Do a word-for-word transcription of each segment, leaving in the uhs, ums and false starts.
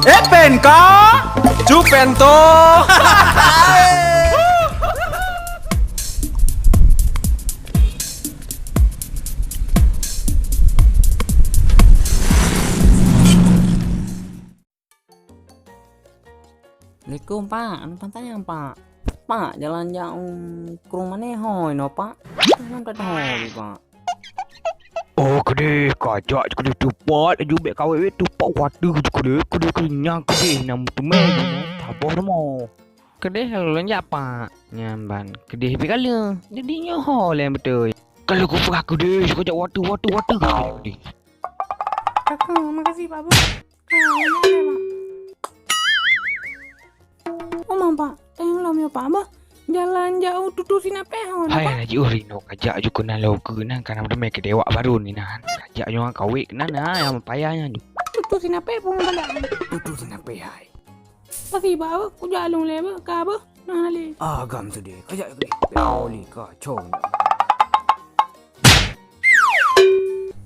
Eh, pen ka? Cupen to. Assalamualaikum, Pak. Anu tanya, Pak. Pak, jalan jak, um, Krueng Manéh ho inoe, Pak? Nyan that ho, Pak. Oh, keudeh, kajak keudeh tupat, aju bèk kawét-wét tupat kuateuh keudeh, keudeh keudeh nyang keudeh nyang meuteumé, saboh rumoh. Keudeh lalu lôn jak, Pak. Nyan ban keudeh pih ka lheueh. Jadi nyoe ho lé beutôi. Kalau kupeugah keudeh, kajak wateuh, wateuh, wateuh keudeh. Kaka, makasih, Pak Bos. Ka, lôn jak lé, Pak. Uma, Pak. Tanyong lom nyoe, Pak, bah. Jalan jauh tutu sinapéh ho, Hai, Pak. Najih ureueng inong kajak ju keunan lom keunan kana meuteumé keudeh wak baru ni nan. Kajak ju ngon kawét keunan, ha, nyang payah nyan ju. Tutu sinapéh pun galak. Tutu sinapéh hai. Pasti, Pak, bah. Kujak lôn lé, bah. Ka, bah. Nah, lé. Agam seudeh. Kajak keudeh. Oli kacau.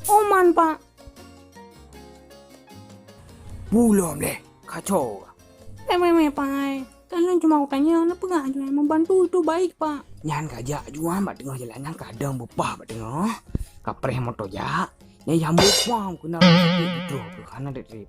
Oman, Pak. Bulom lé, kacau. Meh, meh, meh, Pak ai. Kan lôn cuma kutanyong, na peugah ju, membantu itu baik, Pak. Nyan kajak ju, ah, bak teungoh jalan nyan kadang beupah bak teungoh. Kapreh moto jak. Nyan nyambut pam keunan sakét jidroe keuh, hana trép-trép.